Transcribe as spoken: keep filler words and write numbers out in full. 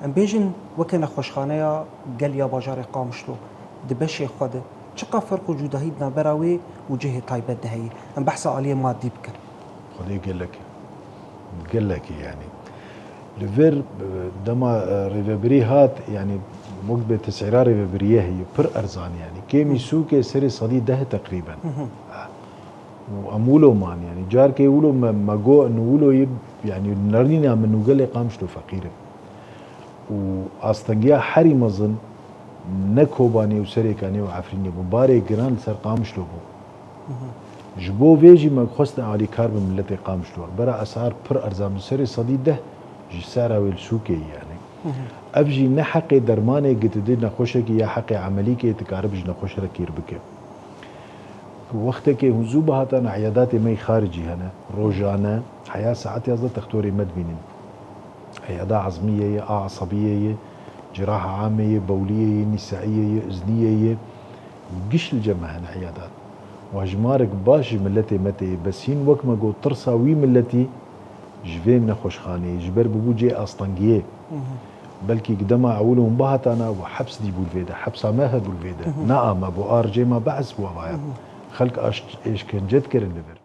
Em bêjin weke nexweşxaneya gel ya bajarê Qamişlo di beşê xwe de çiqa ferq û cudahî di navbera wê û cihê taybet de heye? Em behsa aliyê madî bikin. Xwedê gelek, gelekî yanî. Li vir, e, dema, e, rêvebirî hat, yanî wek bê tesîra rêvebiriyê heye, pir erzan yanî. Kêmî Hı. sûkê serê sedî deh teqrîben. Hı hı. Û em wilo man, yanî carkê wilo me, me got, "Nû wilo yê, yanî nerîna min û gelê Qamişlo feqîr in." Û astengiya herî mezin ne Kobanê û Serêkanê û Efrînê bû, barê giran li ser Qamişlo bû. Ji bo vê jî me xwestin alîkar bin miletê Qamişlo. Bera esar pir erzan bû, serê sedî deh ji sera wê li sûkê yî yanî. Ev jî ne heqê dermanê, gi tu dê nexweşekî ya heqê emelîkê, tu karibe ji nexweşerekî kêr bike. Wextekê hûn zû bihatane, eyadatê me yê xaricî hene. Rojane heya saet yazdeh textorê me dibînin. Eyada ezmiyê ye, a esebiyê ye, ciraha amê ye, bewliyê ye, nîsaiyê ye, izniyê ye. Giş li cem me hene eyadat. Wa jimarek baş ji miletê me tê, bes hîn wek me got, tirsa wî miletî ji vê nexweşxaneyê, ji ber bûbû cihê astengiyê. Belkî dema ewil hûn bihatana, we heps dîbû li vê de, hepsa me hebû li vê de. Na a me bû, a ricê me behs bû avaya. Xelk aş-, êşkence dikirin li vir.